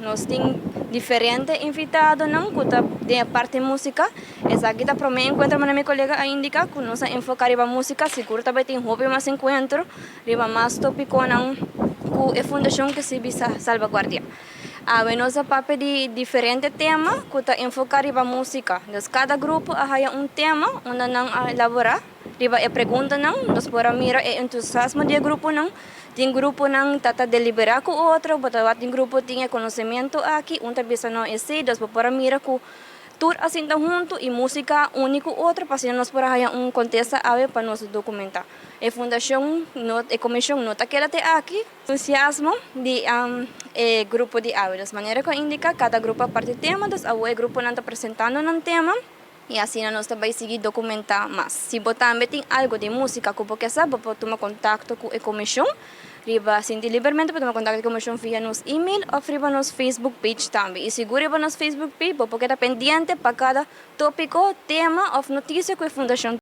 Nos tin diferente invitadonan ku ta den parti músika. Esaki ta promé enkuentro, manera mi kolega a indiká, ku nos a enfoká riba músika. Sigur tambe tin hopi mas enkuentro, riba mas tópikonan ku e fundashon ke sirbi salvaguardia. Awe nos a papia di diferente tema ku ta enfoká riba músika. Dus kada grupo a haya un tema unda nan a elaborá riba e preguntanan. Nos por a mira e entusiasmo di e gruponan. Tin gruponan ta deliberá ku otro, bo ta tin grupo tin e konosementu aki, un ta bisa no esei, dus bo por a mira ku tur a sinta huntu i músika uni ku otro pa asina nos por a haya un kontesta awe pa nos dokumentá. E fundashon no, e komishon no ta keda te aki. Entusiasmo di e grupo di awe. Dus manera ku a indiká, kada grupo a parti tema, dus awo e gruponan ta presentando nan tema i asina nos ta bai sigui dokumentá mas. Si bo tambe tin algu di músika ku bo ke sa, bo por tuma kontakto ku e komishon riba, sinti libermente pa tuma kontakto ku e komishon via nos email òf riba nos Facebook page tambe. I sigur riba nos Facebook page bo por keda pendiente pa kada tópiko, tema òf notisia ku e fundashon.